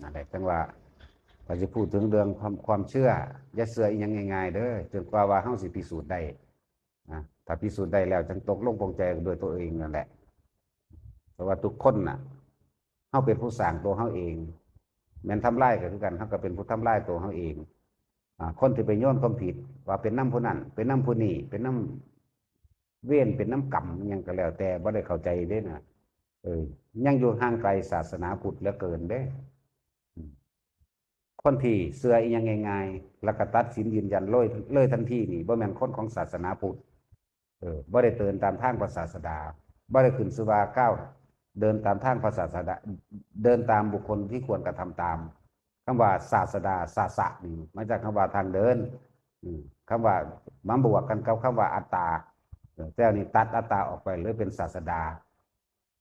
ນັ້ນແຫຼະ ຈັ່ງວ່າ ຖ້າຊິເວົ້າເຖິງເລື່ອງຄວາມ ຄວາມເຊື່ອ ຢ່າເຊື່ອອີ່ຫຍັງງ່າຍໆເດີ ຈົນກວ່າວ່າເຮົາຊິພິສູດໄດ້ນະ. ຖ້າພິສູດໄດ້ແລ້ວ ຈັ່ງຕົກລົງປົງໃຈດ້ວຍຕົວເອງນັ້ນແຫຼະ. ເພາະວ່າທຸກຄົນນະ ເຮົາເປັນຜູ້ສ້າງຕົວເຮົາເອງ, ແມ່ນທຳລາຍກໍຄືກັນ ເຮົາກໍເປັນຜູ້ທຳລາຍຕົວເຮົາເອງ. ອາ ຄົນທີ່ໄປໂຍນຄວາມຜິດວ່າເປັນນຳຜູ້ນັ້ນ ເປັນນຳຜູ້ນີ້ ເປັນນຳເວນ ເປັນນຳກຳ ຫຍັງກໍແລ້ວແຕ່ ບໍ່ໄດ້ເຂົ້າໃຈເດ້ນະ. ເອີ ຍັງຢູ່ຫ່າງໄກສາສະໜາພຸດເຫຼືອເກີນເດ້. ອືມ ຄົນທີ່ເຊື່ອອີ່ຫຍັງງ່າຍໆ ແລ້ວກໍຕັດສິນຢືນຢັນເລີຍ ເລີຍທັນທີນີ້ ບໍ່ແມ່ນຄົນຂອງສາສະໜາພຸດ. ເອີ ບໍ່ໄດ້ເດີນຕາມທາງພະສາສະດາ, ບໍ່ໄດ້ຂຶ້ນຊື່ວ່າກ້າວເດີນຕາມທາງພະສາສະດາ, ເດີນຕາມບຸກຄົນທີ່ຄວນກະທຳຕາມ. ຄຳວ່າສາສະດາ ສາສະ ນີ້ມາຈາກຄຳວ່າທາງເດີນ, ອືມ ຄຳວ່າມາບວກກັນກັບຄຳວ່າອັດຕາ. ເອີ ແຕ່ອັນນີ້ຕັດອັດຕາອອກໄປເລີຍເປັນສາສະດາ.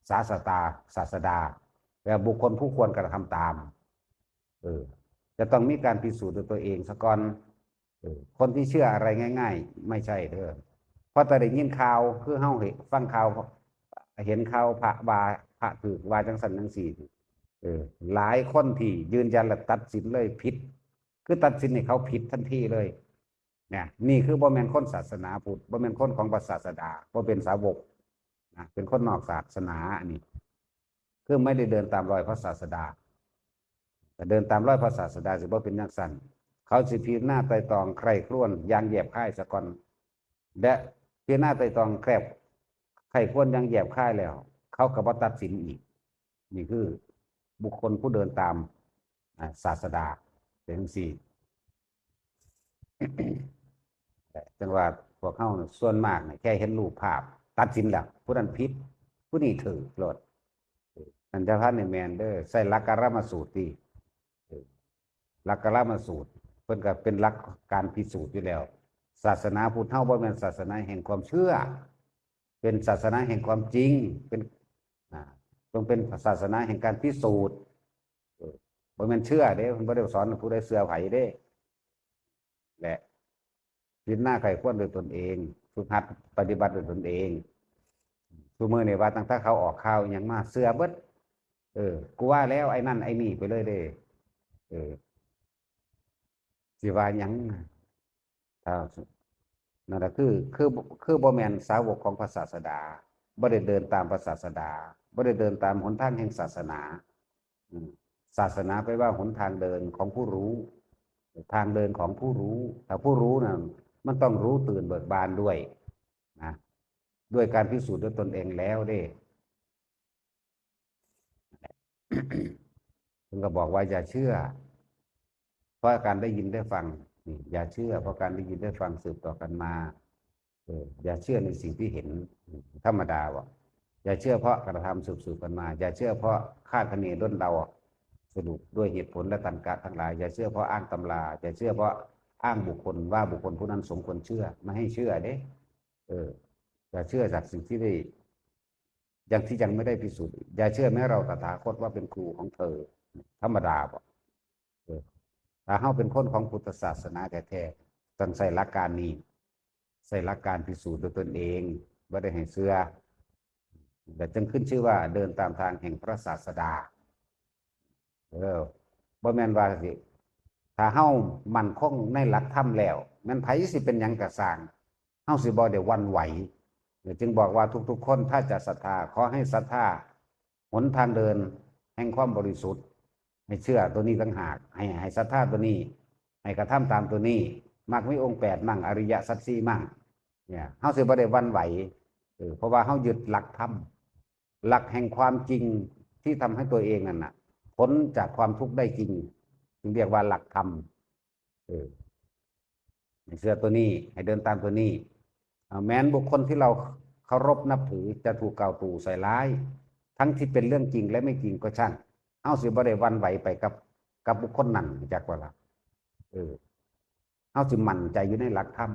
ສາສະຕາ ສາສະດາ ແປວ່າບຸກຄົນຜູ້ຄວນກະທຳຕາມ. ເອີ ຈະຕ້ອງມີການພິສູດດ້ວຍຕົວເອງສາກ່ອນ. ເອີ ຄົນທີ່ເຊື່ອອະໄລງ່າຍໆ ໄມ່ໃຊ່ເດີ. ເພາະແຕ່ໄດ້ຍິນຂ່າວ ຄືເຮົາເຫັນ ຟັງຂ່າວ ເຫັນຂ່າວພະວ່າ ພະຖືກວ່າຈັ່ງຊັ້ນຈັ່ງຊີ້. ເອີ ຫຼາຍຄົນທີ່ຢືນຢັນ ແລະ ຕັດສິນເລີຍຜິດ ຄືຕັດສິນໃຫ້ເຂົາຜິດທັນທີເລີຍ. ນະ ນີ້ຄືບໍ່ແມ່ນຄົນສາສະໜາພຸດ, ບໍ່ແມ່ນຄົນຂອງພະສາສະດາ, ບໍ່ເປັນສາວົກນະ, ເປັນຄົນນອກສາສະໜາ. ອັນນີ້ຄືໄມ່ໄດ້ເດີນຕາມລອຍພະສາສະດາ. ຖ້າເດີນຕາມລອຍພະສາສະດາຊິບໍ່ເປັນຈັ່ງຊັ້ນ. ເຂົາຊິພິຈາລະນາໄຕ່ຕອງໃຄຮ່ຄວນຢ່າງແຍບຄາຍສາກ່ອນ ແລະ ພິຈາລະນາໄຕ່ຕອງແຄບ ໃຄຮ່ຄວນຢ່າງແຍບຄາຍແລ້ວ ເຂົາກໍບໍ່ຕັດສິນອີກ. ນີ້ຄືບຸກຄົນຜູ້ເດີນຕາມ ອາ ສາສະດາ ເປັນຈັ່ງຊີ້. ຈັ່ງວ່າພວກເຮົາສ່ວນມາກນີ້ ແຄ່ເຫັນຮູບພາບຕັດສິນແລ້ວ ຜູ້ນັ້ນຜິດ ຜູ້ນີ້ຖືກໂລດ. ເອີ ອັນເຈົ້າພານນີ້ແມ່ນເດີ ໃຊ້ຫຼັກກາລະມະສູດຕິ. ເອີ ຫຼັກກາລະມະສູດ ເພິ່ນກໍເປັນຫຼັກການພິສູດຢູ່ແລ້ວ. ສາສະໜາພຸດເຮົາບໍ່ແມ່ນສາສະໜາແຫ່ງຄວາມເຊື່ອ, ເປັນສາສະໜາແຫ່ງຄວາມຈິງ, ເປັນ ອາ ຕ້ອງເປັນສາສະໜາແຫ່ງການພິສູດ. ເອີ ບໍ່ແມ່ນເຊື່ອເດ້, ເພິ່ນບໍ່ໄດ້ສອນໃຫ້ຜູ້ໃດເຊື່ອໃຜເດ້. ແລະ ພິຈາລະນາໃຄ່ຄວນດ້ວຍຕົນເອງ, ຝຶກຫັດປະຕິບັດດ້ວຍຕົນເອງ. ຊຸມື້ນີ້ວ່າຕັ້ງແຕ່ເຂົາອອກຂ່າວອີ່ຫຍັງມາ ເຊື່ອເບິດ. ເອີ ກູວ່າແລ້ວ ໄອ້ນັ້ນໄອ້ນີ້ໄປເລີຍເດ້. ເອີ ຊິວ່າຫຍັງ? ຖ້າ ນັ້ນລະຄື ຄື ຄືບໍ່ແມ່ນສາວົກຂອງພະສາສະດາ, ບໍ່ໄດ້ເດີນຕາມພະສາສະດາ, ບໍ່ໄດ້ເດີນຕາມຫົນທາງແຫ່ງສາສະໜາ. ອືມ ສາສະໜາແປວ່າຫົນທາງເດີນຂອງຜູ້ຮູ້, ທາງເດີນຂອງຜູ້ຮູ້. ຖ້າຜູ້ຮູ້ນັ້ນ ມັນຕ້ອງຮູ້ຕື່ນເບີກບານດ້ວຍນະ, ດ້ວຍການພິສູດດ້ວຍຕົນເອງແລ້ວເດ້. ເພິ່ນກໍບອກວ່າຢ່າເຊື່ອເພາະການໄດ້ຍິນໄດ້ຟັງ. ນີ້ ຢ່າເຊື່ອເພາະການໄດ້ຍິນໄດ້ຟັງສືບຕໍ່ກັນມາ. ເອີ ຢ່າເຊື່ອໃນສິ່ງທີ່ເຫັນ ທຳມະດາບໍ? ຢ່າເຊື່ອເພາະກະທຳສືບໆກັນມາ. ຢ່າເຊື່ອເພາະຄາດຄະເນດົນເດົາສະຫຼຸບດ້ວຍເຫດຜົນ ແລະ ຕັນກະທັງຫຼາຍ. ຢ່າເຊື່ອເພາະອ້າງຕຳລາ. ຢ່າເຊື່ອເພາະອ້າງບຸກຄົນວ່າບຸກຄົນຜູ້ນັ້ນສົມຄວນເຊື່ອ. ບໍ່ໃຫ້ເຊື່ອເດ້. ເອີ ຢ່າເຊື່ອຈາກສິ່ງທີ່ໄດ້ ຢ່າງທີ່ຍັງບໍ່ໄດ້ພິສູດ. ຢ່າເຊື່ອແມ້ເຮົາຕະຖາຄົດວ່າເປັນຄູຂອງເທີ. ທຳມະດາບໍ? ເອີ ຖ້າເຮົາເປັນຄົນຂອງພຸດທະສາສະໜາແທ້ໆ ຕ້ອງໃຊ້ຫຼັກການນີ້, ໃຊ້ຫຼັກການພິສູດດ້ວຍຕົນເອງ, ບໍ່ໄດ້ໃຫ້ເຊື່ອ, ແລະ ຈຶ່ງຂຶ້ນຊື່ວ່າເດີນຕາມທາງແຫ່ງພະສາສະດາ. ເອີ ບໍ່ແມ່ນວ່າຊິ ຖ້າເຮົາໝັ້ນຄົງໃນຫຼັກທຳແລ້ວ ແມ່ນໃຜຊິເປັນຫຍັງກໍຊ່າງ, ເຮົາຊິບໍ່ໄດ້ຫວັ່ນໄຫວ. ຈຶ່ງບອກວ່າທຸກໆຄົນ ຖ້າຈະສັດທາ ຂໍໃຫ້ສັດທາຫົນທາງເດີນແຫ່ງຄວາມບໍລິສຸດ, ໃຫ້ເຊື່ອໂຕນີ້ຕ່າງຫາກ, ໃຫ້ ໃຫ້ສັດທາໂຕນີ້, ໃຫ້ກະທຳຕາມໂຕນີ້, ມັກມີອົງແປດມັ້ງ, ອະລິຍະສັດສີ່ມັ້ງ. ເນຍ ເຮົາຊິບໍ່ໄດ້ຫວັ່ນໄຫວ, ເອີ ເພາະວ່າເຮົາຍຶດຫຼັກທຳ, ຫຼັກແຫ່ງຄວາມຈິງທີ່ທຳໃຫ້ຕົວເອງນັ້ນນະ ພົ້ນຈາກຄວາມທຸກໄດ້ຈິງ, ຈຶ່ງຮຽກວ່າຫຼັກທຳ. ເອີ ໃຫ້ເຊື່ອຕົວນີ້, ໃຫ້ເດີນຕາມຕົວນີ້. ເອົາ ແມ່ນບຸກຄົນທີ່ເຮົາເຄົາລົບນັບຖືຈະຖືກກ່າວຕູໃສ່ຮ້າຍ, ທັງທີ່ເປັນເລື່ອງຈິງ ແລະ ໄມ່ຈິງກໍຊ່າງ, ເຮົາຊິບໍ່ໄດ້ຫວັ່ນໄຫວໄປກັບ, ກັບບຸກຄົນນັ້ນ, ຮູ້ຈັກບໍ່ລະ? ເອີ ເຮົາຊິໝັ້ນໃຈຢູ່ໃນຫຼັກທຳ,